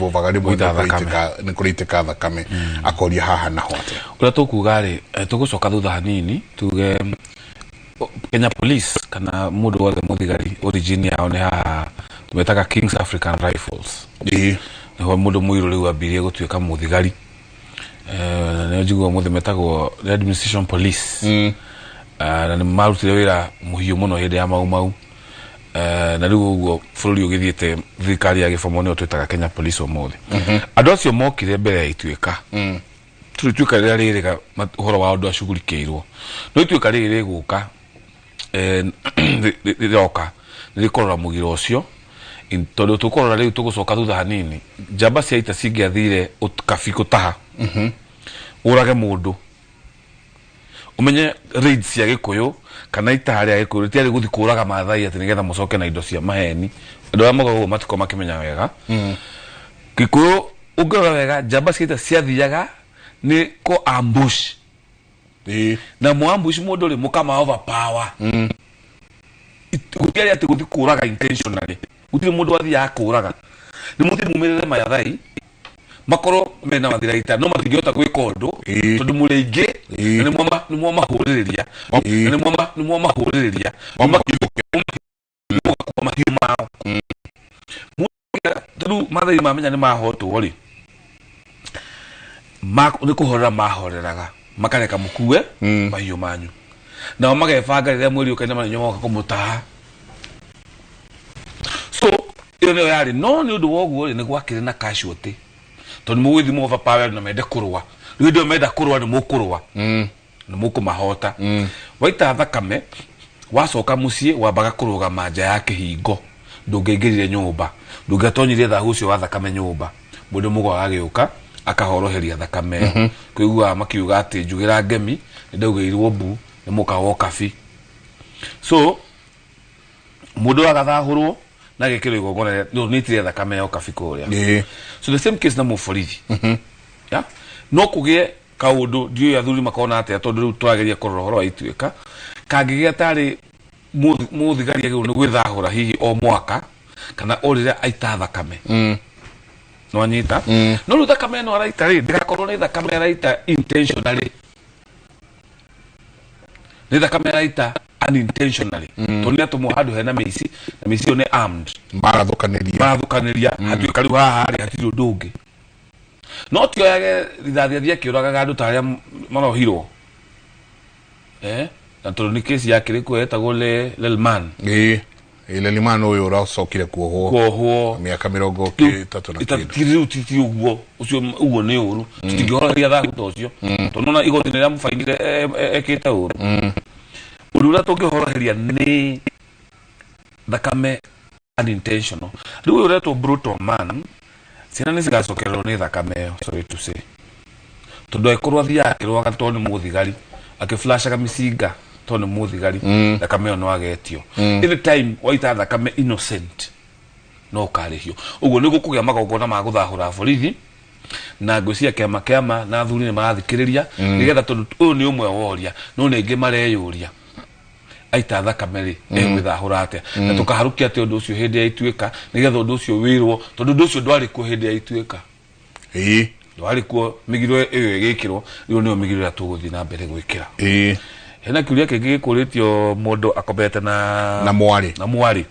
Vovaga rĩmwe. Gũita thakame. Nĩ kũrĩitĩka thakame, akoria haha naho atĩa? Ũrĩa tũkuga rĩ, tũgũcoka thutha hanini tuge Kenya Police kana mũndũ wothe mũthigari, origin yao nĩ haha tũmetaga Kings African Rifles. Nĩho mũndũ mũirũ rĩu ambirie gũtuĩka mũthigari. Na nĩo njiguaga mũthĩ metagwo the Administration Police. Na nĩ marutire wĩra mũhiũ mũno hĩndĩ ya Mau Mau. Na rĩu ũguo bũrũri ũgĩthiĩte, thirikari ya gĩbomo nĩyo twĩtaga Kenya Police ũmũthĩ. Andũ acio mokire mbere ya ituĩka. Tũrĩ ituĩka rĩrĩa rĩrĩga ũhoro wa ũndũ acugurikĩirwo, no ituĩka rĩrĩ rĩgũka, rĩroka nĩ rĩkũrora mũgiro ũcio. Tondũ tũkũrora rĩu, tũgũcoka thutha hanini, njamba cia ita cingĩathire kabi gũtaha, ũrage mũndũ, ũmenye raids cia Gĩkũyũ kana itaha rĩa Gĩkũyũ rĩtiarĩ gũthi kũraga Maathai atĩ nĩgetha mũcoke na indo cia maheni. Andũ arĩa mokaga ũguo matikorwo makĩmenya wega Gĩkũyũ. Ũngĩrora wega, njamba cia ita ciathiaga nĩ kũ ambush. Na mu ambush mũndũ rĩ, mũkama overpower. Gũtiarĩ atĩ gũthi kũraga intentionally, gũtirĩ mũndũ wathiaga kũraga. Nĩ mũthiĩ mumĩrĩre Maathai makorwo mena mathiraita no matingĩhota gwĩka ũndũ tondũ mũrĩ aingĩ. Na nĩ mwamahũrĩrĩria, na nĩ mwamahũrĩrĩria mũgakua mahiũ mao. Rĩu Maathai mamenya nĩ mahotwo rĩ, nĩ kũhorera mahoreraga, makareka mũkue mahiũ manyu, nao magebanga rĩrĩa mweri ũkaina manyo moka kũmũtaha. So ĩyo nĩyo yarĩ. No nĩ ũndũ wa ũguo rĩ, nĩ gwakĩrĩ na casualty tondũ nĩ mũgũgĩthiĩ overpower na mende kũrũa. Rĩu hĩndĩ ĩyo menda kũrũa, nĩ mũkũrũa, nĩ mũkũmahota. Waita thakame, wacoka mũciĩ, wambaga kũrũgama nja ya kĩhingo. Ndũngĩaingĩrire nyũmba, ndũngĩatonyirie thahu ũcio wa thakame nyũmba. Mũndũ mũgo agagĩũka akahoroheria thakame ĩyo. Kũiguaga makiuga atĩ njugĩra ngemi nĩ ndaugĩirwo mbu nĩ mũka wa ũkabi. So mũndũ agathahũrwo na agekĩrwo igongona rĩa nĩ itire thakame ya ũkabi kũrĩa. So the same case na mũborithi. Yeah? No kũgĩe kaũndũ, ndiũĩ athuri makona atĩa, tondũ rĩu tũrageria kũrora ũhoro wa ituĩka kangĩgĩa tarĩ mũthigari agĩrĩirwo nĩ gwĩthahũra hihi o mwaka kana o rĩrĩa aita thakame. Nĩwanyita? No rĩu thakame ĩno araita rĩ, ndĩgakorwo nĩ thakame araita intentionally, nĩ thakame araita unintentionally, tondũ nĩ atũmwo handũ hena mĩici na mĩici ĩyo nĩ armed. Marathũkanĩria. Marathũkanĩria, hatuĩka rĩu haha rĩ hatirĩ ũndũ ũngĩ no tioyage rithathi athiĩ akĩũragaga andũ ta arĩa marohirwo, na tondũ nĩ kesi yakĩrĩ kuo yetagwo Lelman. Ĩĩ, Lelimano ũyũ ũracokire kuohwo. Kuohwo. Mĩaka 30 na kĩndũ. Rĩu ti ũguo ũcio, ũguo nĩ ũru, tũtingĩhoroheria thahu ta ũcio tondũ nona igoti nĩ rĩamũbainire ekĩte ũru. Ũndũ ũrĩa tũngĩhoroheria nĩ thakame unintentional. Rĩu ũyũ ũretwo brutal man, ciana nĩ cigacokererwo nĩ thakame ĩyo, sorry to say, tondũ angĩkorwo athiaga akĩrũaga tondũ nĩ mũthigari, akĩflashaga mĩcinga tondũ nĩ mũthigari, thakame ĩyo no agetio. Anytime waita thakame innocent, no ũkarĩhio. Ũguo nĩ gũkũgĩa magongona ma gũthahũra borithi, na ngwĩciria kĩama kĩama na athuri nĩ marathikĩrĩria nĩgetha, tondũ ũyũ nĩ ũmwe woria, no nĩ aingĩ mareyũria aita thakame rĩ, egwĩthahũra atĩa na tũkaharũkia atĩa ũndũ ũcio hĩndĩ ya ituĩka, nĩgetha ũndũ ũcio wĩrwo, tondũ ũndũ ũcio ndwarĩ kuo hĩndĩ ya ituĩka. Ndwarĩ kuo mĩgiro ĩyo ĩgĩkĩrwo. Rĩu nĩyo mĩgiro ĩrĩa tũgũthiĩ na mbere gwĩkĩra. Hena kĩũria kĩngĩ gĩkũrĩtio, mũndũ akomete na Na mwarĩ. Na mwarĩ.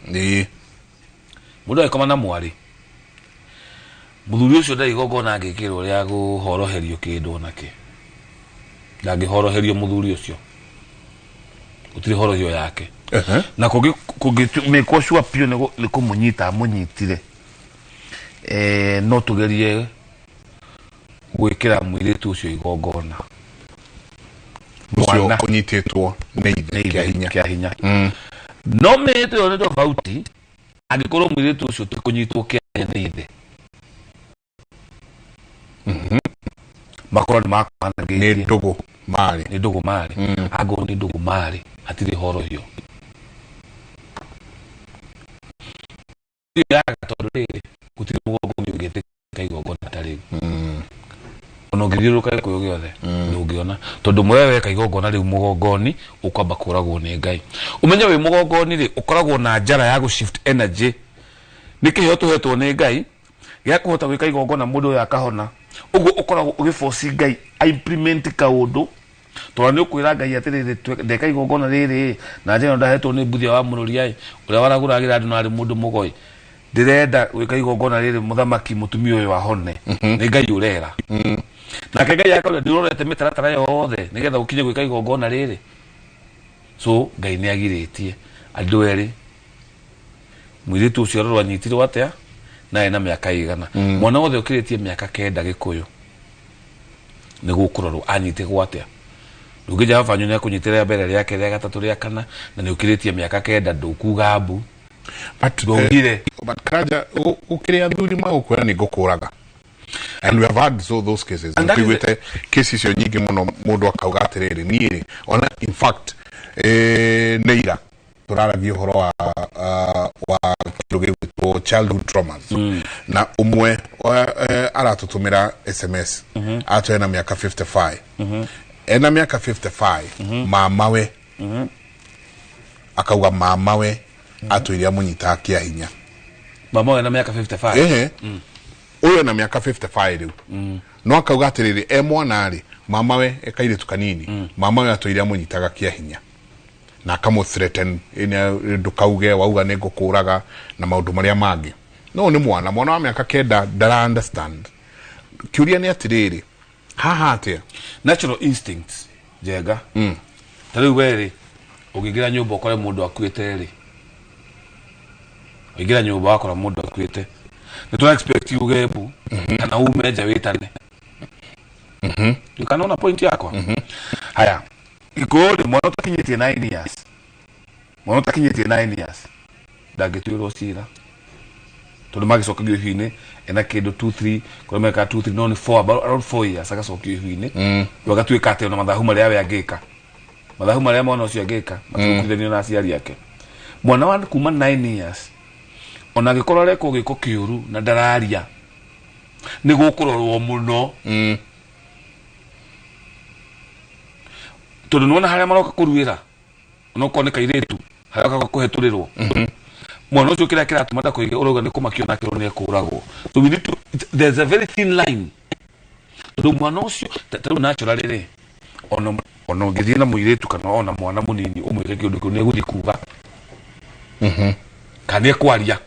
Mũndũ agĩkoma na mwarĩ, mũthuri ũcio ndarĩ igongona angĩkĩrwo rĩa kũhoroherio kĩndũ onakĩ. Ndangĩhoroherio mũthuri ũcio, gũtirĩ horohio yake. Na kũngĩmĩkwo sure biũ nĩ kũmũnyita amũnyitire, no tũgerie gwĩkĩra mũirĩtu ũcio igongona. Ũcio Mwana. ũnyitĩtwo nĩ ithe nĩ kĩa ithe hinya. Kĩa hinya. No mĩhĩto ĩyo nĩ tofauti angĩkorwo mũirĩtu ũcio ti kũnyitwo kĩa hinya nĩ ithe, makorwo nĩ nĩ makomanangĩtie. Ndũgũ marĩ. Nĩ ndũgũ marĩ. Angorwo nĩ ndũgũ marĩ, hatirĩ horohio yaga, tondũ rĩrĩ gũtirĩ mũgongoni ũngĩtĩka igongona ta rĩu. Ona ũngĩthiũrũrũka Gĩkũyũ gĩothe ndũngĩona, tondũ mwe weka igongona rĩu mũgongoni ũkwamba kũragwo nĩ Ngai. Ũmenye wĩ mũgongoni rĩ, ũkoragwo na njara ya gũ shift energy. Nĩ kĩheo tũhetwo nĩ Ngai. Gĩa kũhota gwĩka igongona mũndũ ũyũ akahona. Ũguo ũkoragwo ũgĩboci Ngai a implement kaũndũ, tondũ nĩ ũkwĩra Ngai atĩrĩrĩ, ndeka igongona rĩrĩ na njĩra ĩno ndahetwo nĩ Mbuthia wa Mũrũria ĩ, ũrĩa waragũragĩra andũ na arĩ mũndũ mũgoi, ndĩrenda gwĩka igongona rĩrĩ mũthamaki mũtumia ũyũ ahone. Nĩ Ngai ũrera. Nake Ngai akorwo ndĩrorete mĩtaratara yothe nĩgetha ũkinye gwĩka igongona rĩrĩ. So Ngai nĩ agirĩtie andũ erĩ, mũirĩtu ũcio arorwo anyitirwo atĩa na ena mĩaka ĩigana. Mwana wothe ũkĩrĩtie mĩaka 9 Gĩkũyũ nĩ gũkũrorwo anyitĩgwo atĩa. Ndũngĩnja baba wanyu nĩ akũnyitĩra rĩa mbere, rĩa kerĩ, rĩa gatatũ, rĩa kana, na nĩ ũkĩrĩtie mĩaka 9, ndũkuga mbu. But, Ndũngire. But Karanja, gũkĩrĩ athuri magũkwĩra nĩ ngũkũraga. And we have had so those cases. And that is Nĩtũiguĩte case icio nyingĩ mũno, mũndũ akauga atĩrĩrĩ, niĩ ona in fact, nĩ ira tũraragia ũhoro wa kĩndũ gĩgwĩtwo childhood traumas, na ũmwe aratũtũmĩra SMS atũ ena mĩaka 55, ena mĩaka 55, mamawe akauga mamawe atwĩre amũnyitaga kĩa hinya. Mama we na mĩaka 55? Ehe, ũyũ na mĩaka 55 rĩu, no akauga atĩrĩrĩ, e mwana rĩ, mamawe e kairĩtu kanini, mamawe atwĩre amũnyitaga kĩa hinya na akamũ threaten, ndũkauge, wauga nĩ ngũkũraga na maũndũ marĩa mangĩ. No nĩ mwana wa mĩaka 9, ndara understand. Kĩũria nĩ atĩrĩrĩ, haha atĩa? Natural instincts njega. Ta rĩu we rĩ, ũngĩingĩra nyũmba ũkore mũndũ akuĩte rĩ, ũingĩra nyũmba wakora mũndũ akuĩte, nĩ tũra expect uge mbu kana ume nja wĩtane. Kana ona point yakwa haya Gĩkũyũ rĩ, mwana ũtakinyĩtie 9 years, mwana ũtakinyĩtie 9 years ndangĩtuĩrwo cira, tondũ magĩcokagio ihu-inĩ ena kĩndũ 2 3, kũrĩa mekaga 2 3, no nĩ 4, about around 4 years agacokio ihu-inĩ. Rĩu agatuĩka atĩ ona mathabu marĩa we angĩka, mathabu marĩa mwana ũcio angĩka matigũkuithanio na aciari ake. Mwana wa kuma 9 years, ona angĩkorwo arekwo gĩko kĩũru na ndararia, nĩ gũkũrorwo mũno, tondũ nĩwona harĩa maroka kũruĩra, onokorwo nĩ kairĩtu, harĩa okaga kũhetũrĩrwo mwana ũcio, kĩrĩa kĩratũma ndakoige ũrauga nĩ kũmakio nakĩrwo nĩ ekũragwo. So we need to there's a very thin line, tondũ mwana ũcio ta rĩu naturally rĩ, ona ũngĩthiĩ na mũirĩtu kana ona mwana mũnini ũmwĩke kĩũndũ kĩu, nĩ egũthiĩ kuga kana nĩ ekwaria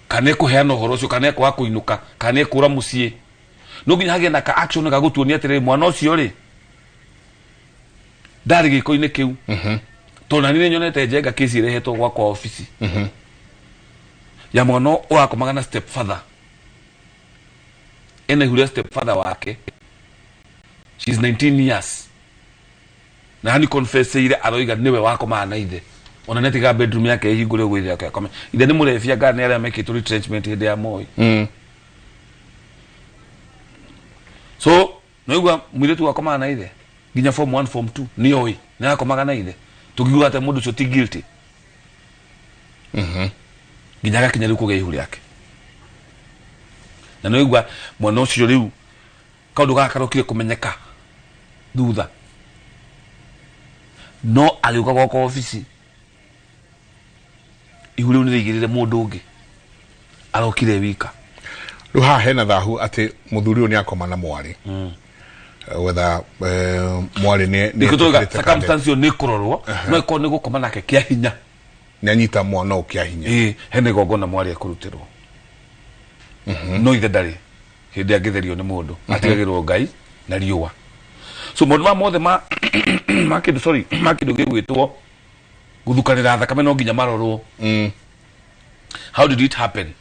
kana nĩ ekũheana ũhoro ũcio kana nĩ ekwaga kũinũka kana nĩ ekũra mũciĩ. No nginya hagĩe na ka action ga gũtuonia atĩrĩrĩ, mwana ũcio rĩ, ndarĩ gĩko-inĩ kĩu, tondũ nani nĩ nyonete njenga kesi ĩrehetwo gwakwa obici ya mwana ũrakomaga na step father, ena ihu rĩa step father wake. She's 19 years na hani confesseire, aroiga niwe wakomaga na ithe, ona netiga bedroom yake ĩhingũre ũguo ithe ake akome. Ithe nĩ mũrebia ngana nĩ arĩa mekĩtwo retrenchment hĩndĩ ya Moi. So noigua mũirĩtu wakomaga na ithe nginya form 1, form 2, nĩ oĩ nĩ arakomaga na ithe. Tũngiuga atĩ mũndũ ũcio ti guilty nginya agakinya rĩu kũgĩa ihu rĩake, na nĩwaigua mwana ũcio rĩu kaũndũ gaka karokire kũmenyeka thutha, no agĩũka gwakwa obici ihu rĩu nĩ rĩigĩrĩre mũndũ ũngĩ, arokire wika. Rĩu haha hena thahu atĩ mũthuri ũyũ nĩ akoma na mwarĩ, whether mwarĩ nĩ nĩkĩo tũiga etĩkĩrĩte kana circumstance ĩyo nĩ kũrorwo, no ĩkorwo nĩ gũkoma nake kĩa hinya. Nĩ anyita mwana ũyũ kĩa hinya. Ĩĩ, hena igongona mwarĩ ekũrutĩrwo, no ithe ndarĩ hĩndĩ angĩtherio nĩ mũndũ, atigagĩrwo Ngai na riũa. So maũndũ maya mothe ma kĩndũ, sorry, ma kĩndũ gĩgwĩtwo gũthukanĩra thakame no nginya marorwo. How did it happen?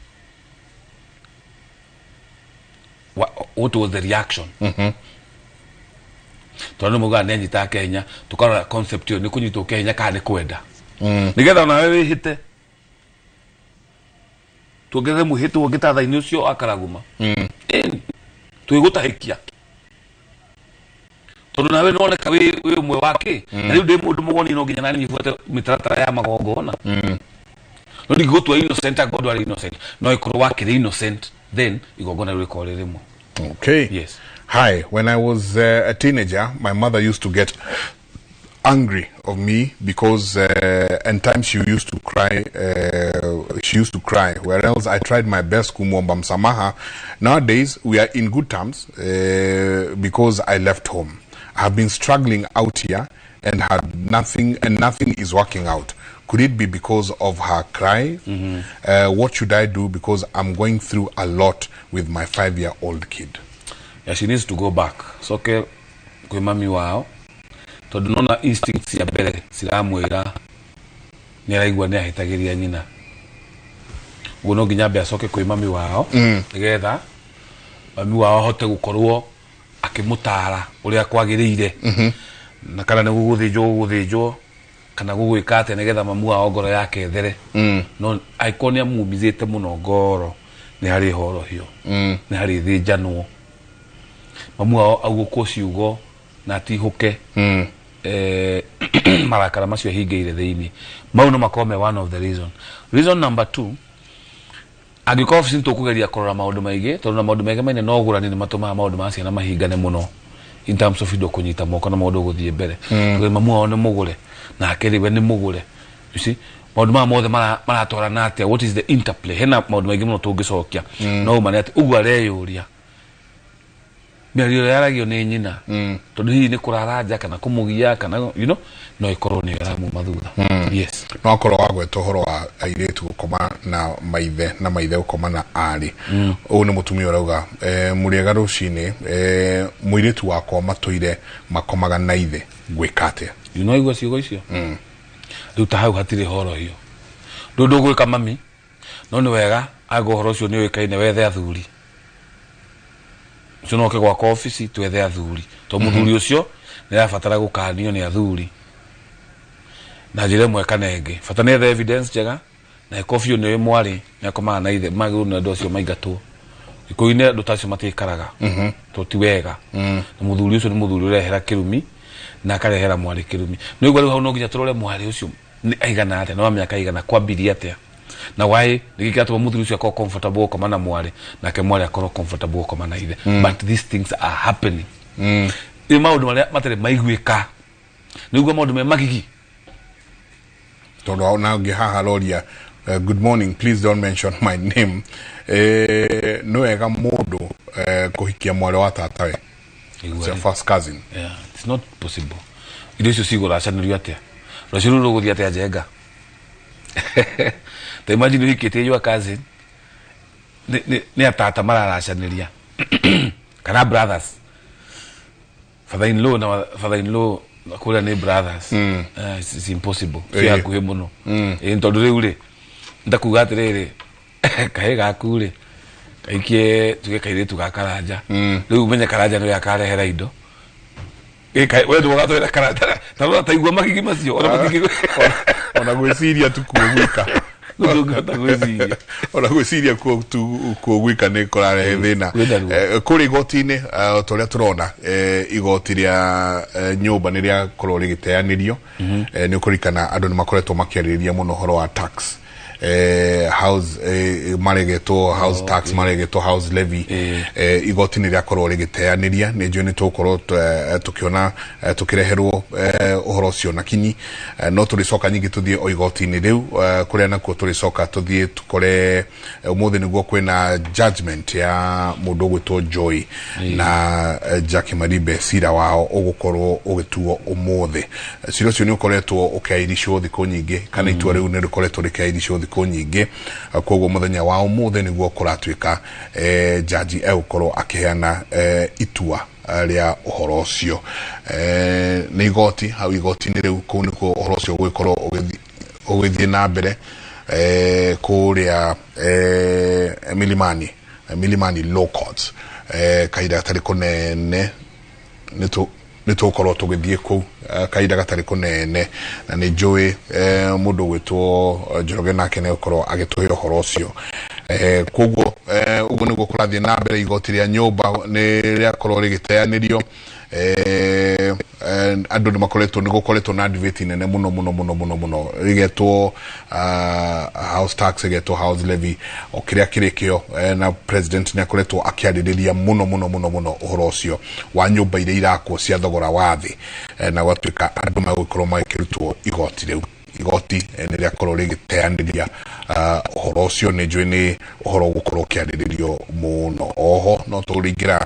What was the reaction? Tondũ nĩ mugaga nĩ anyitaga kenya, tũkarora concept ĩyo, nĩ kũnyitwo kenya kana nĩ kwenda, nĩgetha onawe wĩhĩte, tuongerere mwĩhĩtwo ũngĩ ta tha-inĩ ũcio akaraguma. Ĩni, twĩgũtahĩkia tondũ nawe nĩwoneka wĩ ũmwe wa kĩ. Na rĩu ndĩ mũndũ mũgoni, no nginya nani buate mĩtaratara ya magongona, no ndingĩgũtua innocent angĩkorwo ndwarĩ innocent, no ĩkorwo wakĩrĩ innocent, then igongona rĩu rĩkorwo rĩ rĩmwe. Okay. Yes. Hi, when I was a teenager, my mother used to get Angry of me because and times she used to cry, she used to cry, whereas I tried my best kumwomba msamaha. Nowadays we are in good terms because I left home. I have been struggling out here and had nothing, and nothing is working out. Could it be because of her cry? What should I do, because I'm going through a lot with my 5-year-old kid? Yeah, she needs to go back soke kwĩ mami wao, tondũ nona instinct cia mbere ciramwĩra nĩ araigua nĩ ahĩtagĩria nyina. Ũguo no nginya ambe acoke kwĩ mami wao, nĩgetha mami wao ahote gũkorwo akĩmũtara ũrĩa kwagĩrĩire, na kana nĩ gũgũthĩnjwo gũgũthĩnjwo kana gũgwĩka atĩa, nĩgetha mamu wao ngoro yake ĩthere. No angĩkorwo nĩ amumithĩte mũno ngoro, nĩ harĩ horohio, nĩ harĩ thĩnjanwo, mamu wao augũkwo ciugo na atihũke marakara macio ahingĩire thĩinĩ. Mau no makorwo me one of the reason. Reason number two, angĩkorwo obici nĩ tũkũgeria kũrora maũndũ maingĩ, tondũ na maũndũ maingĩ maine no ũgũrani nĩ matũmaga maũndũ ma ciana mahingane mũno in terms of indo kũnyita moko na maũndũ gũthiĩ mbere. Tondũ mamu wao nĩ mũgũre, nake rĩ we nĩ mũgũre, you see, maũndũ maya mothe maratwarana atĩa? What is the interplay? Hena maũndũ maingĩ mũno tũngĩcokia, no ũma nĩ atĩ ũguo areyũria, mĩario ĩrĩa yaragio nĩ nyina, tondũ hihi nĩ kũrara nja kana kũmũgia kana no ĩkorwo nĩyo ĩramuma thutha. Yes. No akorwo wagweta ũhoro wa airĩtu gũkoma na maithe na maithe gũkoma na arĩ, ũyũ nĩ mũtumia ũrauga, mũrĩega rũcinĩ, mũirĩtu wakwa matũire makomaga na ithe, ngwĩka atĩa? You know, igua ciugo icio rĩu ta hau hatirĩ horohio, rĩu ndũgwĩka mami, no nĩ wega angĩ ũhoro ũcio nĩ ũĩkaine, wethe athuri ũcio, no oke gwakwa obici twethe athuri, to mũthuri ũcio nĩ arabatara gũkanio nĩ athuri na njĩra ĩmwe kana ĩngĩ. Bata nĩ ethe evidence njega, na ĩkorwo biũ nĩ mwarĩ nĩ akomaga na ithe, magĩrĩirwo nĩ andũ acio maingatwo. Gĩkũyũ-inĩ andũ ta acio matiikaraga, to ti wega, na mũthuri ũcio nĩ mũthuri ũrehera kĩrumi na akarehera mwarĩ kĩrumi. Nĩ ũguo rĩu hau no nginya tũrore mwarĩ ũcio nĩ aigana atĩa, nĩ wa mĩaka igana, kwambirie atĩa, na why nĩkĩ kĩratũma mũthuri ũcio akorwo comfortable gũkoma na mwarĩ, nake mwarĩ akorwo comfortable gũkoma na ithe. But these things are happening. Nĩ maũndũ marĩa matarĩ maiguĩka, nĩguo maũndũ me magigi. Tondũ ona ũngĩ haha roria, "Good morning, please don't mention my name. Nĩ wega mũndũ kũhikia mwarĩ wa tatawe?" It's your first cousin. Yeah, it's not possible. Indo icio cigũracanĩrio atĩa? Rũciũ rũu rũgũthiĩ atĩa njenga? Ta imagine ũhikĩtie your cousin, nĩ atata mararacanĩria kana brothers, father in law na father in law kũrĩa nĩ brothers. It's impossible. Ci hakuhĩ mũno. Ĩ, tondũ rĩu rĩ ndakuga atĩrĩrĩ, kahĩ gaku rĩ kaikie tuge kairĩtu ga Karanja, rĩu menye Karanja nĩwe akarehera indo. We ndũgatwĩra Karanja ta taigua magigi macio ona matingĩ Ona gwĩciria tu kuo gwika. Ndũngĩhota gwĩciria. Ona gwĩciria kuo tu kuo gwika nĩ kũrarehe thĩna. Kwĩna ruo. Kũrĩ igoti-inĩ, ta ũrĩa tũrona, igoti rĩa nyũmba nĩ rĩakorwo rĩgĩteanĩrio. Nĩ ũkũririkana andũ nĩ makoretwo makĩarĩrĩria mũno ũhoro wa tax, house, maregetwo house tax, maregetwo house levy. Igoti nĩ rĩakorwo rĩgĩteanĩria. Nĩ njũĩ nĩ tũgũkorwo tũkĩona, tũkĩreherwo ũhoro ũcio na kinyi. No tũrĩcoka nyingĩ tũthiĩ o igoti-inĩ rĩu, kũrĩa nakuo tũrĩcoka tũthiĩ tũkore ũmũthĩ nĩguo kwĩna judgment ya mũndũ ũgwĩtwo Joy na Jackie Maribe. Cira wao ũgũkorwo ũgĩtuo ũmũthĩ. Cira ũcio nĩ ũkoretwo ũkĩairicwo thikũ nyingĩ, kana itua rĩu nĩ rĩkoretwo rĩkĩairicwo thikũ nyingĩ. Koguo mũthenya wa ũmũthĩ nĩguo kũratuĩka jaji egũkorwo akĩheana itua rĩa ũhoro ũcio. Nĩ igoti hau igoti-inĩ rĩu, kũu nĩkuo ũhoro ũcio ũgũgĩkorwo ũgĩthiĩ na mbere, kũrĩa Milimani Law Courts. Kahinda gatarĩ kũnene nĩ tũgũkorwo tũgĩthiĩ kũu, kahinda gatarĩ kũnene, na nĩ njũĩ mũndũ ũgwĩtwo Njoroge nake nĩ egũkorwo agĩtũhe ũhoro ũcio. Koguo ũguo nĩguo kũrathiĩ na mbere. Igoti rĩa nyũmba nĩ rĩakorwo rĩgĩteanĩrio. Andũ nĩ makoretwo, nĩ gũkoretwo na debate nene mũno mũno mũno mũno mũno, ĩgetwo house tax, ĩgetwo house levy, o kĩrĩa kĩrĩ kĩo, na president nĩ akoretwo akĩarĩrĩria mũno mũno mũno mũno ũhoro ũcio wa nyũmba iria irakwo cia thogora wa thĩ, na gwatuĩka andũ magũkorwo magĩkĩrutwo igoti rĩu. Igoti nĩ rĩakorwo rĩgĩteanĩria ũhoro ũcio. Nĩ njũĩ nĩ ũhoro ũgũkorwo ũkĩarĩrĩrio mũno. Oho no tũrĩingĩra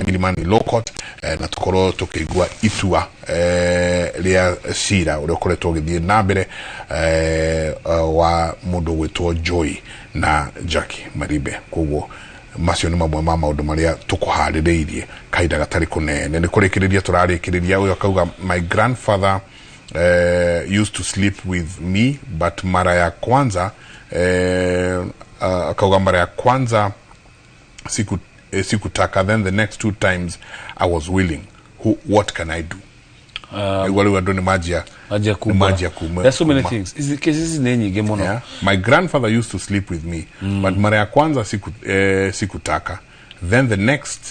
Milimani Law Court, na tũkorwo tũkĩigua itua rĩa cira ũrĩa ũkoretwo ũgĩthiĩ na mbere wa mũndũ ũgwĩtwo Joy na Jackie Maribe. Koguo macio nĩ mamwe ma maũndũ marĩa tũkũharĩrĩirie kahinda gatarĩ kũnene. Nĩ kũrĩkĩrĩria tũrarĩkĩrĩria. Ũyũ akauga, "My grandfather used to sleep with me, but mara ya kwanza," akauga, "mara ya kwanza sikutaka, then the next two times I was willing. What can I do?" Nĩguo rĩu andũ nĩ manjia Manjia nĩ kuma. Manjia kuma. There's so many kuma. things. Ici cases nĩ nyingĩ mũno. Yeah. "My grandfather used to sleep with me, but mara ya kwanza sikutaka, then the next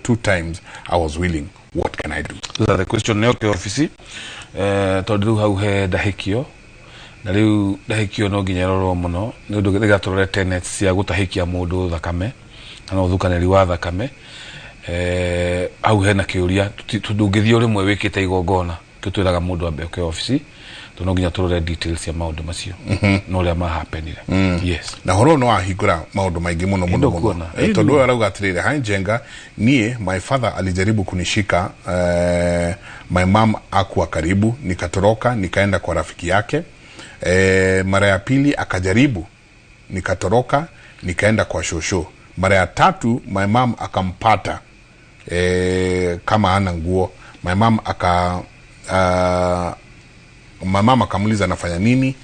two times I was willing. What can I do?" Those are the question. Nĩ oke obici, tondũ rĩu hau he ndahĩkio, na rĩu ndahĩkio no nginya ĩrorwo mũno, nĩ ũndũ nĩgetha tũrore tenets cia gũtahĩkia mũndũ thakame kana ũthukanĩri wa thakame. Hau hena kĩũria. Ndũngĩthiĩ o rĩmwe wĩkĩte igongona. Kĩo twĩraga mũndũ ambe oke obici, tondũ no nginya tũrore details cia maũndũ macio na ũrĩa mahapenire, yes. Na horo no wahingũra maũndũ maingĩ mũno mũno mũno. Ndũkuona. Tondũ ũyũ arauga atĩrĩrĩ, "Hi Njenga, niĩ my father alijaribu kunishika, my mom akuwa karibu, nikatoroka nikaenda kwa rafiki yake. Mara ya pili akajaribu, nikatoroka nikaenda kwa shosho. Mara ya tatu my mom akampata kama hana nguo. My mom akamuuliza anafanya nini,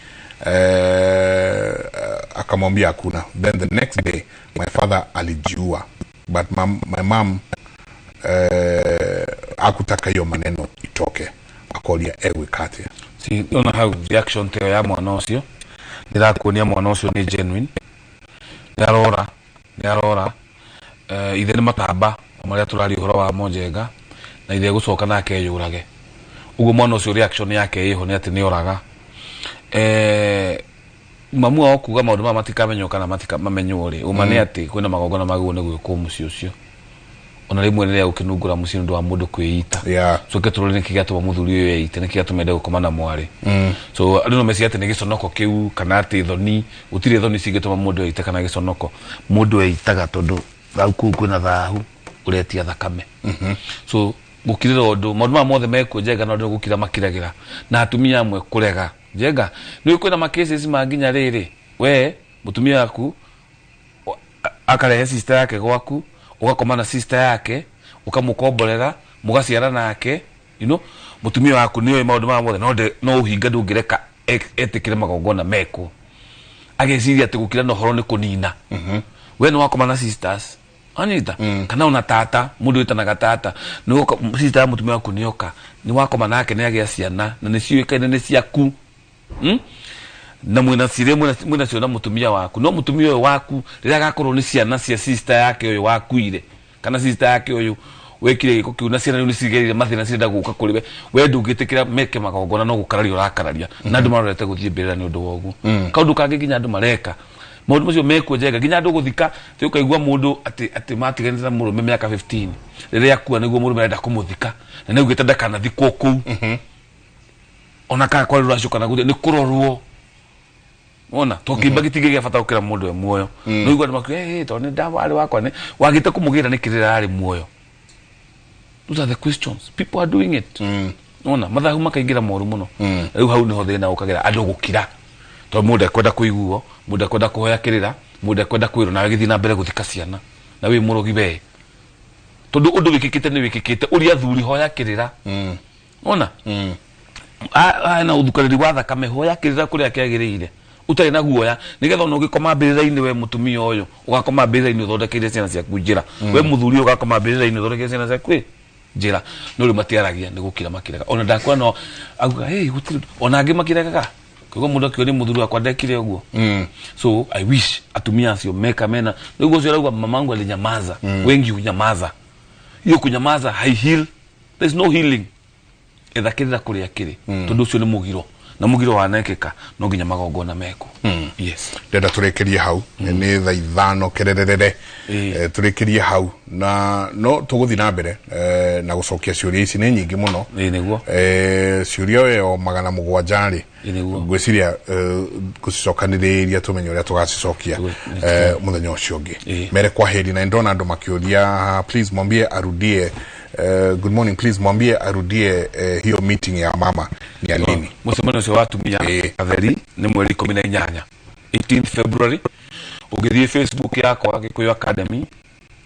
akamwambia hakuna. Then the next day my father alijiua, but my mom hakutaka hiyo maneno itoke, akoria egwĩka atĩa?" Si ona hau reaction te ya mwana ũcio ndĩrakuonia mwana ũcio nĩ genuine, nĩ arora ithe nĩ matamba marĩa tũraria ũhoro wa Monjenga, na ithe gũcoka nake eyũrage. Ũguo mwana ũcio reaction yake ĩho nĩ atĩ nĩ oraga mamu wao kuga maũndũ maya matikamenywo kana matimamenywo rĩ. Ũma nĩ atĩ kwĩna magongona magĩrĩirwo nĩ gwĩkwo mũciĩ ũcio, ona rĩmwe rĩrĩa gũkĩnungũra mũciĩ nĩ ũndũ wa mũndũ kwĩita. Coke tũrore nĩkĩ gĩatũma mũthuri ũyũ eite, nĩkĩ gĩatũma ende gũkoma na mwarĩ. So andũ no meciria atĩ nĩ gĩconoko kĩu kana atĩ thoni. Gũtirĩ thoni cingĩtũma mũndũ eite kana gĩconoko. Mũndũ eitaga tondũ hau kũu kwĩna thahu ũretia thakame. So gũkirĩra ũndũ maũndũ maya mothe mekuo, Njenga, no andũ nĩ gũkira makiragĩra, na atumia amwe kũrega. Njenga, nĩ kwĩna ma cases ma nginya rĩrĩ we mũtumia waku akarehe sister yake gwaku, ũgakoma na sister yake, ũkamũkomborera, mũgaciara nake. Mũtumia waku nĩ oĩ maũndũ maya mothe, no no ũhinga ndũngĩreka etĩkĩre magongona mekwo. Ageciria atĩ gũkira na ũhoro nĩ kũnina. We nĩ wakoma na sisters anyita kana ona tata, mũndũ wĩtanaga tata, nĩ woka sister ya mũtumia waku nĩoka, nĩ wakoma nake, nĩ agĩa ciana na nĩ ciũĩkaine nĩ ciaku, Na mwĩna cirĩ mwĩna cio na mũtumia waku. No mũtumia ũyũ waku rĩrĩa agakorwo nĩ ciana cia sister yake ũyũ wakuire kana sister yake ũyũ wekire gĩko kĩu, na ciana rĩu nĩ cigereire mathĩna, cirenda gũka kũrĩ we, we ndũngĩtĩkĩra meke magongona, no gũkararia ũrakararia, na andũ marorete gũthiĩ mbĩrĩra nĩ ũndũ wa ũguo. Kaũndũ kangĩ nginya andũ mareka maũndũ macio mekuo, Njenga, nginya andũ gũthika ti ũkaigua mũndũ atĩ matiganĩte na mũrũme mĩaka 15, rĩrĩa akua nĩguo mũrũme arenda kũmũthika, na nĩ augĩte ndakanathikwo kũu, ona kana kwarĩ rũracio kana gũthiĩ nĩ kũrorwo wona to kĩimba gĩtingĩgĩa bata gũkĩra mũndũ e muoyo. No igua andũ makiuga, "Hey, tondũ nĩ ndawarĩ wakwa nĩ wagĩte kũmũgĩra nĩkĩ rĩrĩa arĩ muoyo?" Those are the questions. People are doing it. Wona mathahu makaingĩra moru mũno. Rĩu hau nĩho thĩna ũkagĩra andũ gũkira, tondũ mũndũ ekwenda kũiguo, mũndũ ekwenda kũhoya kĩrĩra, mũndũ ekwenda kwĩrwo, nawe gĩthiĩ na mbere gũthika ciana na wĩ mũrogi we, tondũ ũndũ wĩkĩkĩte nĩ wĩkĩkĩte. Ũria athuri, hoya kĩrĩra. Ona na ũthukanĩri wa thakame, hoya kĩrĩra kũrĩa kĩagĩrĩire ũtarĩ na guoya, nĩgetha ona ũgĩkoma mbĩrĩra-inĩ, we mũtumia ũyũ ũgakoma mbĩrĩra-inĩ ũthondekeire ciana ciaku njĩra, we mũthuri ũyũ ũgakoma mbĩrĩra-inĩ ũthondekeire ciana ciaku njĩra. No rĩu matiaragia, nĩ gũkira makiraga. Ona ndakuona no auga, "Hey, gũtirĩ." Ona angĩ makiregaga koguo mũndũ akiuga nĩ mũthuri wakwa ndekire ũguo. So I wish atumia acio meka mena nĩguo ũcio arauga, "Mamangu alinyamaza." Wengi hunyamaza. Hiyo kunyamaza haiheal. There is no healing. Etha kĩrĩra kũrĩa kĩrĩ, tondũ ũcio nĩ mũgiro, na mũgiro wanekĩka no nginya magongona mekwo. Yes. Ndenda tũrĩkĩrie hau, nĩ thaa 5 kererere. Tũrĩkĩrie hau na no tũgũthiĩ na mbere na gũcokia ciũria ici nĩ nyingĩ mũno. Ĩĩ nĩguo. Ciũria ĩyo 700 rĩ, Ĩĩ nĩguo. Ngwĩciria gũcicokanĩrĩria tũmenye ũrĩa tũgacicokia mũthenya ũcio ũngĩ. Mere kwa heri, na ndona andũ makĩũria, please mwambie arudie, good morning, please mwambie arudie hiyo meeting ya mama ni ya nini. Mũcemanio ũcio wa atumia atheri nĩ mweri 18, 18 February. Ũngĩthiĩ Facebook yakwa Gĩkũyũ Academy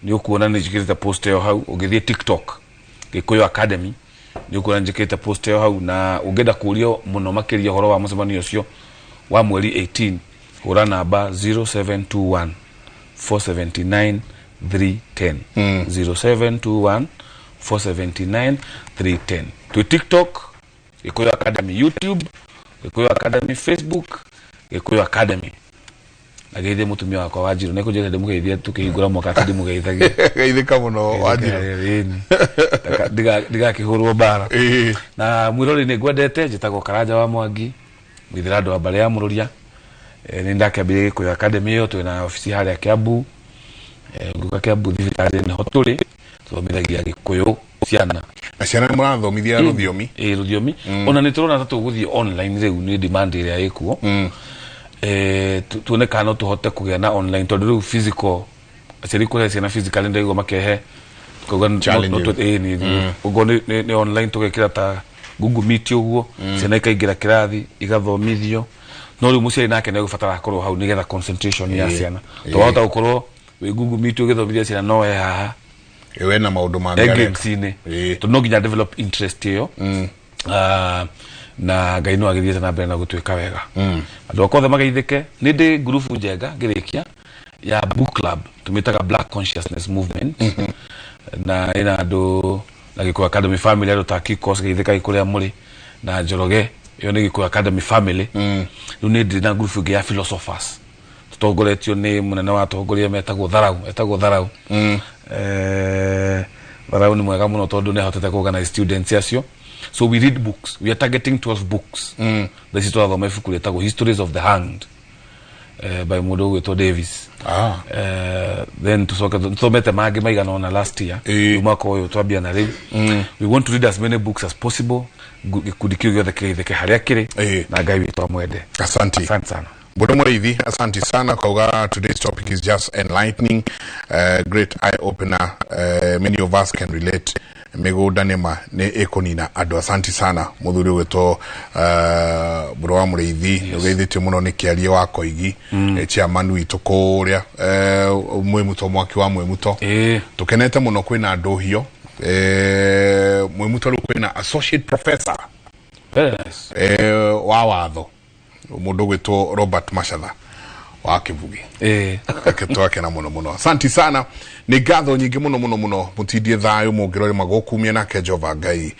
nĩ ũkuona nĩ njĩkĩrĩte post ĩyo hau. Ũngĩthiĩ TikTok Gĩkũyũ Academy nĩ ũkuona njĩkĩrĩte post ĩyo hau. Na ũngĩenda kũũrio mũno makĩria ũhoro wa mũcemanio ũcio wa mweri 18, hũra namba 0721 479 310, 0721 479 310. Twĩ TikTok Gĩkũyũ Academy, YouTube Gĩkũyũ Academy, Facebook Gĩkũyũ Academy. Na geithie mũtumia wakwa Wanjirũ, nĩ kũnjĩra ndĩmũgeithie tũkĩhingũra mwaka atĩ ndĩmũgeithagie. Geithĩka mũno Wanjirũ. Ndigakĩhũrwo mbara. Na mwĩrori nĩ ngwendete, njĩtagwo Karanja wa Mwangi, mwithĩra andũ a mbarĩ ya Mũrũria. Nĩ ndakĩambĩrĩria Gĩkũyũ Academy ĩyo, twĩna obici harĩa Kiambu. Ngũka Kiambu thibitarĩ nĩho tũrĩ, tũthomithagia Gĩkũyũ ciana. Na ciana nĩ mũrathomithia rũthiomi? Ĩĩ, rũthiomi. Ona nĩ tũrona ta tũgũthiĩ online rĩu nĩ demand ĩrĩa ĩkuo. Tuone kana no tũhote kũgĩa na online, tondũ rĩu physical aciari kũrehe ciana physically ndaigua makehe tukauga Challenges. Ĩĩ, ũguo nĩ online tũgekĩra ta Google Meet ũguo, ciana ikaingĩra kĩrathi igathomithio, no rĩu mũciari nake nĩ egũbatara akorwo hau nĩgetha concentration ya ciana, to wahota gũkorwo wĩ Google Meet ũgĩthomithia ciana no we haha we na maũndũ mangĩ e areka. games-inĩ, tondũ no nginya develop interest ĩyo. Na Ngai no agĩthiĩte na mbere na gũtuĩka wega, andũ akwa othe mageithĩke. Nĩ ndĩ ngurubu njenga ngĩrĩkia ya book club, tũmĩtaga Black Consciousness Movement, na ĩna andũ na Gĩkũyũ Academy family, andũ ta Kikos, geithĩkai kũrĩa mũrĩ, na Njoroge, ĩyo nĩ Gĩkũyũ Academy family. Rĩu nĩ ndĩ na ngurubu ĩngĩ ya philosophers tũtongoretio nĩ mũnene wa atongoria metagwo Tharau, etagwo Tharau. Tharau nĩ mwega mũno tondũ nĩ ahotete kũ organize students acio. So we read books, we are targeting 12 books. Thaa ici tũrathoma ibuku rĩtagwo Histories of the Hanged, by mũndũ ũgwĩtwo Davis. Then tucoke tuthomete mangĩ maigana ona last year. Rĩu mwaka ũyũ twambia na rĩu we want to read as many books as possible. Gĩkundi kĩu gĩothe kĩgeithĩke harĩa kĩrĩ, na Ngai witũ amwende. Asante. Asante sana. Mbũrũ Mũrĩithi, asante sana. Kauga today's topic is just enlightening, great eye opener. Many of us can relate. Mĩgũnda nĩma nĩ ĩkũnina andũ. Asante sana mũthuri ũgwĩtwo Mbũrũ wa Mũrĩithi, nĩ ũgeithĩtio mũno nĩ kĩarie wa Koigi, chairman witũ kũrĩa Mwĩmuto, mwaki wa Mwĩmuto. Tũkenete mũno kwĩna ndũhio Mwĩmuto, rĩu kwĩna associate professor Very nice. Wa watho, mũndũ ũgwĩtwo Robert Machatha wa Kĩbugi. Reke twakena mũno mũno, asanti sana, nĩ ngatho nyingĩ mũno mũno mũno. Mũtindie thayũ mũngĩrore magũkumia nake Jehova Ngai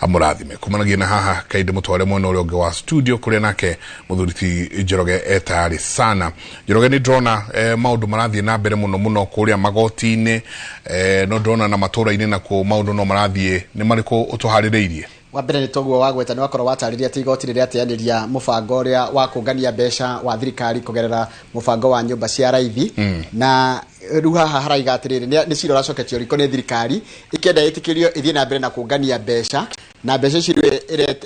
amũrathime. Kumanagia na haha kainde mũtware mwena ũrĩa ũngĩ wa studio kũrĩa nake mũthuri ti Njoroge etayarĩ sana. Njoroge, nĩ ndĩrona maũndũ marathiĩ na mbere mũno mũno kũrĩa magoti-inĩ, no ndĩrona na matũra-inĩ nakuo maũndũ no marathiĩ. Nĩ marĩkũ ũtũharĩrĩirie? Wa mbere nĩ toguo wagweta, nĩ wakorwo watarĩria atĩ igoti nĩ rĩateanĩria mũbango ũrĩa wa kũngania mbeca wa thirikari kũgerera mũbango wa nyũmba cia raithi. Na rĩu haha haraiga atĩrĩrĩ, nĩ cira ũracoketio riko nĩ thirikari ĩkĩenda ĩtĩkĩrio ĩthiĩ na mbere na kũngania mbeca, na mbeca ici rĩu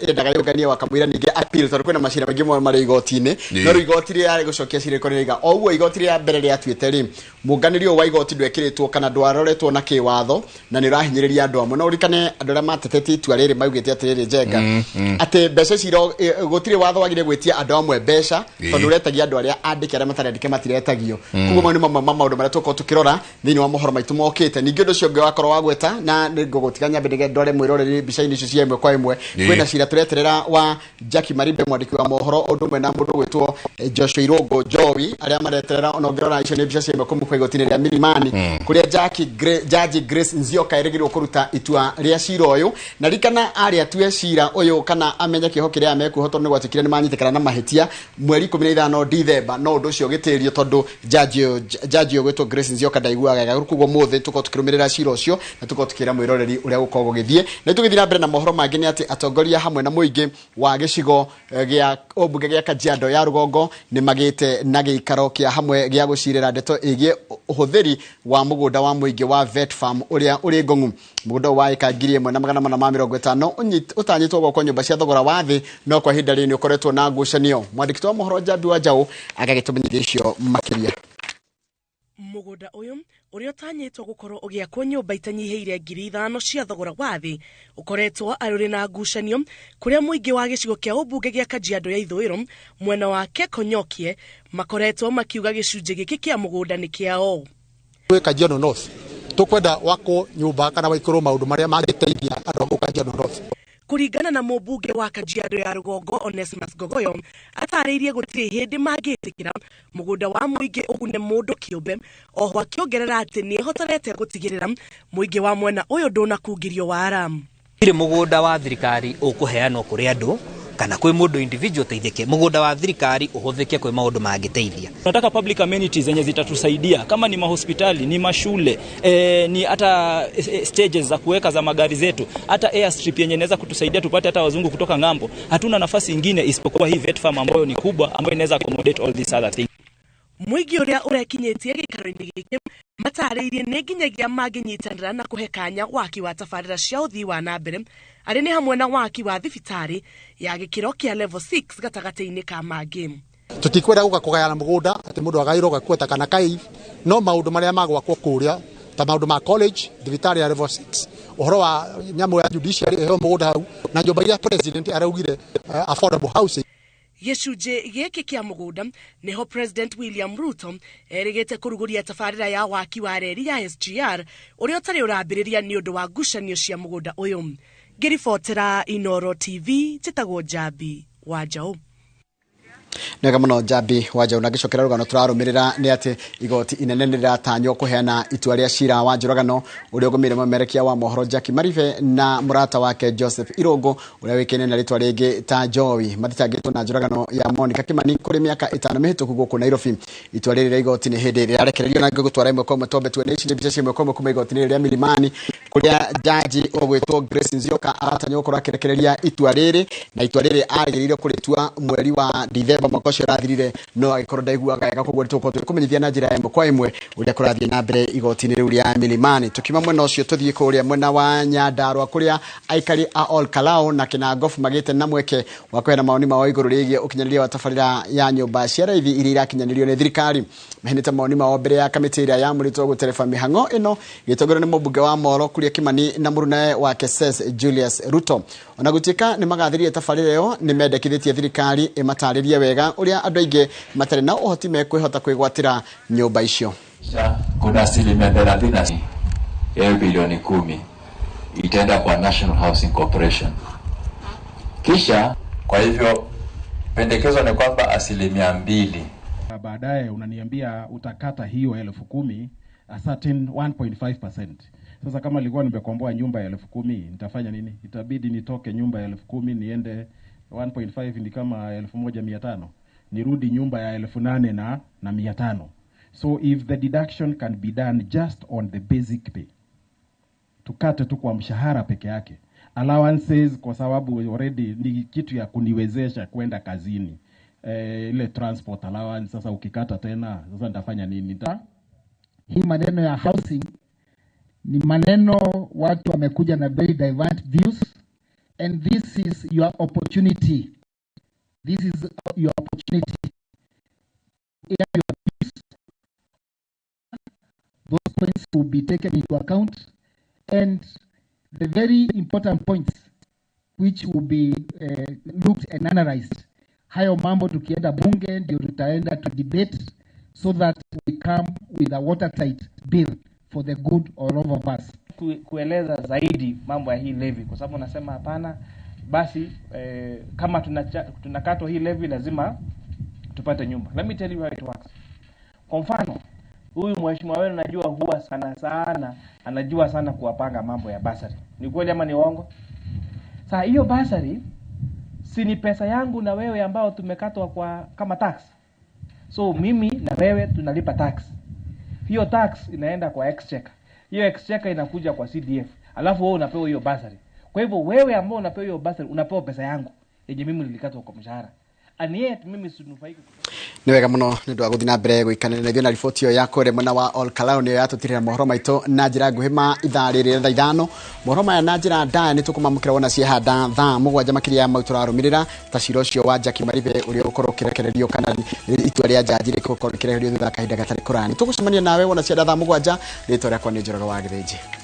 ĩrendaga yũnganie wakamũira ningĩ appeal, tondũ kwĩna macira maingĩ mũno marĩ igoti-inĩ. No rĩu igoti rĩa gũcokia cira riko nĩrĩiga o ũguo igoti rĩa mbere rĩatuĩte rĩ, mũnganĩrio ũyũ wa igoti ndwekĩrĩtwo kana ndwaroretwo na kĩwatho na nĩ ũrahinyĩrĩria andũ amwe. No ũririkane andũ arĩa matetetie itua rĩrĩ maugĩte atĩrĩrĩ, Njenga, atĩ mbeca ici gũtirĩ watho wagire gwĩtia andũ amwe mbeca, tondũ ũretagia andũ arĩa andĩke, arĩa matarĩ andĩke matiretagio. Koguo mau nĩ mamwe ma maũndũ marĩa tũkorwo tũkĩrora thĩinĩ wa mohoro maitũ mokĩte. Ningĩ ũndũ ũcio ũngĩ wakorwo wagweta, na nĩ ngũgũtiga nyambe nĩgetha ndware mwĩroreri mbica-inĩ icio cia ĩmwe kwa ĩmwe, kwĩna cira tũreterera wa Jackie Maribe, mwandĩki wa mohoro, ũndũ ũmwe na mũndũ ũgwĩtwo Joshua Irũngũ Jowi, arĩa mareterera. Ona ũngĩrora icio nĩ mbica cia ĩmwe kuma kwa igoti-inĩ rĩa Milimani, kũrĩa Jaji Grace Nzioka erĩgĩrĩirwo kũruta itua rĩa cira ũyũ. Na ririkana arĩa atue cira ũyũ kana amenye kĩoho kĩrĩa mekuohwo, tondũ nĩ gwatuĩkire nĩ manyitĩkana na mahĩtia mweri 15 Dithemba, no ũndũ ũcio ũgĩtĩrio tondũ jaji ũyũ gwĩtwo Grace Nzioka ndaiguaga wega. Koguo mũthĩ tũkorwo tũkĩrũmĩrĩra cira ũcio na tũkorwo tũkĩra mwĩroreri ũrĩa gũkoragwo gũgĩthiĩ. Na tũgĩthiĩ na mbere na mohoro mangĩ nĩ atĩ atongoria hamwe na mũingĩ wa gĩcigo gĩa ũmbunge gĩa Kajiado ya rũgongo nĩ magĩte na gĩikaro kĩa hamwe gĩa gũcirĩra ndeto ĩgiĩ ũhũthĩri wa mũgũnda wa mũingĩ wa Vet Farm ũrĩa ũrĩ Ngong'u. Mũgũnda wa ĩka 1450 ũtanyĩtwo gwakwo nyũmba cia thogora wa thĩ, no kwa ihinda rĩrĩ nĩ ũkoretwo na ngucanio. Mwandĩki wa mohoro Njambi wa Njaũ agagĩtũmenyithia icio makĩria. Mũgũnda ũyũ ũrĩa ũtanyĩtwo gũkorwo ũgĩakwo nyũmba itanyihĩire 5,000 cia thogora wa thĩ ũkoretwo arĩ na ngucanio kũrĩa mũingĩ wa gĩcigo kĩa ũmbunge gĩa Kajiado ya ithũĩro mwena wa Kekonyokie makoretwo makiuga gĩcunjĩ gĩkĩ kĩa mũgũnda nĩ kĩao. Gwĩ Kajiado North tukwenda wakwo nyũmba kana waikorwo maũndũ marĩa mangĩteithia andũ a Kajiado North. Kũringana na mũmbunge wa Kajiado ya rũgongo Onesmus Gogoyo atarĩirie gũtirĩ hĩndĩ mangĩtĩkĩra mũgũnda wa mũingĩ ũgune mũndũ kĩũmbe, oho akĩongerera atĩ nĩehotorete gũtigĩrĩra mũingĩ wa mwena ũyũ ndũnakungirio wara. Gũtirĩ mũgũnda wa thirikari ũkũheanwo kũrĩ andũ kana kwĩ mũndũ individual teithĩke. Mũgũnda wa thirikari ũhũthĩke kwĩ maũndũ mangĩteithia. Tunataka public amenities zenye zitatusaidia, kama ni mahospitali, ni mashule, ni hata stages za kuweka za magari zetu, hata airstrip yenye inaweza kutusaidia tupate hata wazungu kutoka ng'ambo. Hatuna nafasi ingine isipokuwa hii vet farm ambayo ni kubwa, ambayo inaweza accommodate all these other things. Mũingĩ ũrĩa ũrekinyĩtie gĩikaro-inĩ gĩkĩ matarĩirie nĩ nginyagia mangĩnyitanĩra na kũhe kanya waki wa tabarĩra cia ũthii wa na mbere arĩ nĩ hamwe na waki wa thibitarĩ ya gĩkĩro kĩa level 6 gatagatĩ-inĩ ka mangĩ. Tũtikwenda gũka kũgayana mũgũnda atĩ mũndũ agaĩrwo gakuota kana kai, no maũndũ marĩa magwakwo kũrĩa ta maũndũ ma college, thibitarĩ ya level 6, ũhoro wa nyamũ ya judiciary ĩheo mũgũnda hau, na nyũmba iria president araugire affordable housing. Gĩcunjĩ gĩkĩ kĩa mũgũnda nĩho President William Ruto erĩgĩte kũrugũria tabarĩra ya waki wa reri ya SGR ũrĩa ũtarĩ ũrambĩrĩria nĩ ũndũ wa ngucanio cia mũgũnda ũyũ. Ngĩribotera Inoro TV njĩtagwo Njambi wa Njaũ. Nega mũno Njambi wa Njaũ. Na ngĩcokera rũgano tũrarũmĩrĩra nĩ atĩ igoti inene nĩ rĩratanywo kũheana itua rĩa cira wa njũragano ũrĩa ũgũmĩire mũmerekia wa mohoro Jackie Maribe na mũrata wake Joseph Irũngũ ũrĩa wĩkaine na rĩtwa rĩngĩ ta Joey mathitangĩtwo na njũragano ya Monica Kimani kũrĩ mĩaka 5 mĩhĩtũku gũkũ Nairobi. Itua rĩrĩ rĩa igoti nĩ hĩndĩ rĩrarekererio na ngĩgũtwara ĩmwe kwa ĩmwe tombe tuone ici nĩ mbica cia ĩmwe kwa ĩmwe kuma igoti-inĩ rĩa Milimani kũrĩa jaji ũgwĩtwo Grace Nzioka aratanywo gũkorwo akĩrekereria itua rĩrĩ, na itua rĩrĩ arĩgĩrĩirwo kũrĩtua mweri wa Dithemba mwaka ũcio ũrathirire, no agĩkorwo ndaiguaga wega, koguo nĩtũgũkorwo tũgĩkũmenyithia na njĩra ĩmwe kwa ĩmwe ũrĩa kũrathiĩ na mbere igoti-inĩ rĩu rĩa Milimani. Tukiuma mwena ũcio tũthiĩ kũrĩa mwena wa Nyandarua kũrĩa aikari a Ol Kalou na Kinangofu magĩte na mweke wa kũheana maoni mao igũrũ rĩgiĩ ũkinyanĩria wa tabarĩra ya nyũmba cia raithi iria irakinyanĩrio nĩ thirikari. Maheanĩte maoni mao mbere ya kamĩtĩ ĩrĩa yamũrĩtwo gũtereba mĩhang'o ĩno gĩtongorio nĩ mũmbunge wa Moro Kuria Kimani na mũrunae wake Ses Julius Ruto. Ona gũtuĩka nĩ magathĩrĩria tabarĩra ĩyo, nĩ mendekithĩtie thirikari ĩmatarĩrie wega ũrĩa andũ aingĩ matarĩ na ũhoti mekwĩhota kwĩgwatĩra nyũmba icio. Kuna 30% ya bilioni 10 itaenda kwa National Housing Corporation. Kisha kwa hivyo pendekezo ni kwamba 2%. Baadaye unaniambia utakata hiyo 10,000 a certain 1.5%. Sasa kama nilikuwa nimekomboa nyumba ya 10,000 nitafanya nini? Itabidi nitoke nyumba ya 10,000 niende 1.5 ni kama 1,500. Nirudi nyumba ya 8,500. So if the deduction can be done just on the basic pay, tukate tu kwa mshahara peke yake, allowances kwa sababu already ni kitu ya kuniwezesha kwenda kazini, ile transport allowance, sasa ukikata tena sasa nitafanya nini? Hii maneno ya housing ni maneno watu wamekuja na very diverse views, and this is your opportunity. This is your opportunity. Air your views. Those points will be taken into account, and the very important points which will be looked and analyzed. Hayo mambo tukienda bunge ndio tutaenda to debate so that we come with a watertight bill for the good all of us. Kueleza zaidi mambo ya hii levy, kwa sababu nasema hapana basi, kama tunakatwa hii levy lazima tupate nyumba. Let me tell you how it works. Kwa mfano, huyu mheshimiwa wenu najua huwa sana sana anajua sana kuwapanga mambo ya basari. Ni kweli ama ni uongo? Sasa hiyo basari si ni pesa yangu na wewe ambao tumekatwa kwa kama tax. So mimi na wewe tunalipa tax. Hiyo tax inaenda kwa exchequer, hiyo exchequer inakuja kwa CDF, alafu wewe unapewa hiyo bursary. Kwa hivyo wewe ambao unapewa hiyo bursary unapewa pesa yangu yenye mimi nilikatwa kwa mshahara, and yet mimi sinufaiki. Nä wega må no nä å ndå wa gå thiä na mbere gå ikanä na ithuä na riboti ä yo ya kå mwena wa Olkalau nä yo yatå tirä ra mohoro maitå na njä ra nguhä ma ithaa rä rä thaa 5. Mohoro maya na njä ra ndaya nä tå kå mamå kä ra wona ciehanda thaa 7 makä ya mau tå rarå mä rä ra ta cira å cio wa Jackie Maribe å rä a å korwo å kä rekererio kana itua rä a njanji rä gũkorwo rä kä rekererio thutha wa kahinda gatarä kå raya. Nä tå gå cemania nawe wona cianda thaa 7. Rä twa rĩakwa nä Njoroge wa Gĩthĩnji.